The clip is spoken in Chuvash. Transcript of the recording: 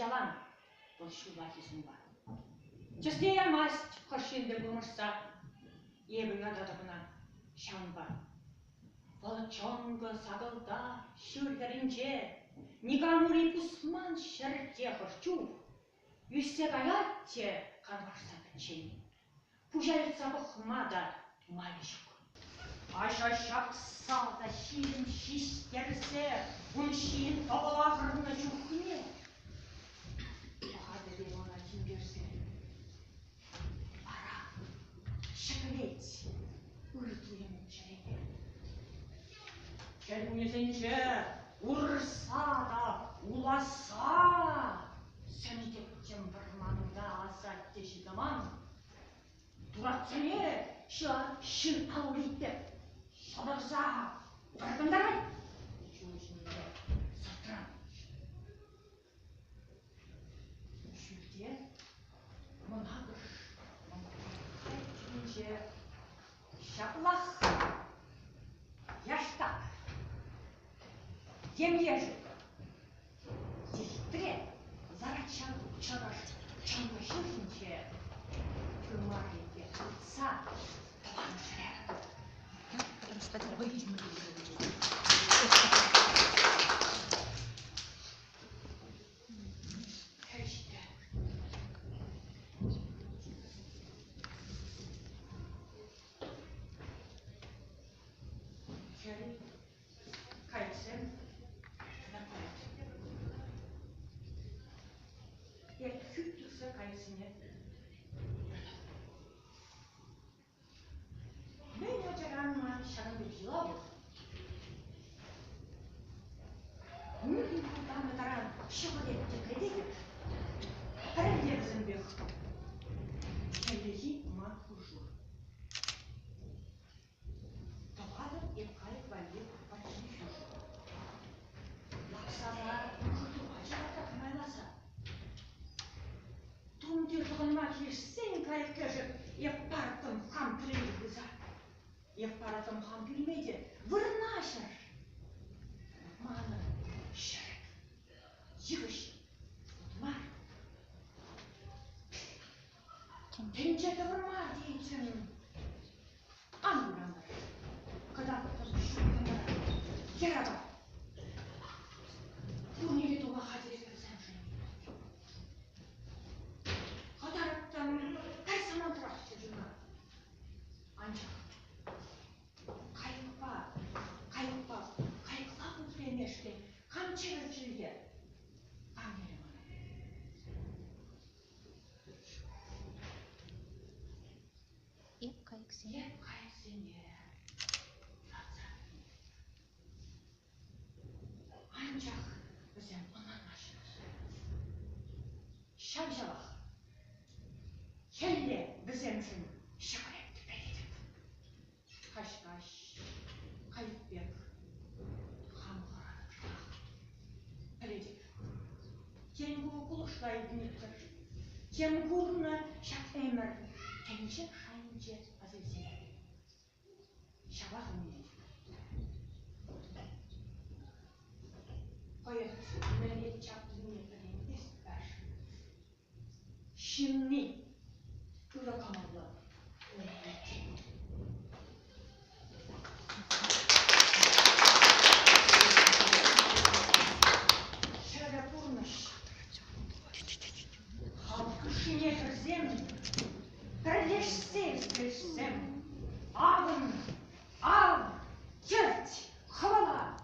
ялан вӑл ҫуллахи сӑнпа. Тӗсне ямасть хӑш енпе курмӑшса. Эпӗ юрататӑп ӑна ҫавӑнпа. Вӑл чӑнкӑ сакӑлта ҫыр хӗрринче никам ури пусман ҫӗрте хӑш чух ӳссе каять те канлашса пӗччен. Пуҫа йӑтса пӑхма та майӗ ҫук. Аҫа ҫапса та ҫилӗм ҫиҫтерсе ун ҫийӗн тӑвӑл ахӑрнӑ чухне пӑхатӑп эп ӑна тинкерсе. Вара ҫӗклет ыр туйӑм чӗрене. Хӗл кунӗсенче урса та уласа сӗм тӗттӗм вӑрманта асатте ҫитӑман туратсене ҫын аллипе ҫӑтӑрса вӑркӑнтарать ҫул ҫинче сӑртран. Ҫӳлте мӑнакӑш айккинче ҫаплах яштак ем-ешӗл хитре ларать ҫав чӑрӑш чӑнлӑ ҫул ҫинче тымарӗпе тытса тӑван ҫӗре. Хӗл ҫитрӗ. Хӗл кайӑксем наклать. Эп хӳтлӗхсӗр кайӑксене юрататӑп. Мӗн ачаран ман ҫакӑн пек йӑла пур. Мӗн пултарнӑ таран ҫӑкӑр тӗпрететӗп. Пӗрле вӗсемпех хӗллехи ман хур-шур. Тӑватӑп эп кайӑк валли пӗрчӗ хӳшӗ. Лапсара юхӑтупа чӑвартах майласа. Тумтир тӑхӑнма килӗшсен кайӑк-кӗшӗк эп парӑттӑм хам кӗленче хывса. Эп парӑттӑм хам пӳлме те вырнаҫӑр. Манӑн ҫӗрӗк йывӑҫ мар. Тӗнче тӑвӑр мар тейӗччӗ. Ан кулянӑр. Кӑтарттӑм ҫуттӑмӑра. Ярапа. Пурне те тума хатӗр вӗсемшӗн. Кӑтарттӑм пӗр самантрах чӗрчуна. Анчах кайӑкпа, кайӑкпа, кайӑкла пуплемешкӗн кам чӗрӗ чӗлхе парнелӗ мана? Эп кайӑксене. Эп кайӑксене юратса Анчах вӗсем ӑнланмаҫҫӗ. Ҫав-ҫавах хӗлле вӗсемшӗн ҫӑкӑр эп тӗпрететӗп. Каҫ-каҫ кайӑк пек хам хӑратӑп шӑпах. Пӗлетӗп, тем ку кулӑшла илтӗнет-тӗр, тем курнӑ ҫак ӗмӗр тӗнче шайӗнче аса илсе ҫавах ӗненетӗп. Поэт мӗнле чаплине пӗлейместпӗр. Ҫынни ырӑ кӑмӑллӑ пулни. Чӗрӗ пурнӑҫ. Халӑх хушшине кӗрсем, пӗрлешсе ӳстерсем, авӑн, ав, йӗрт, хӑвала.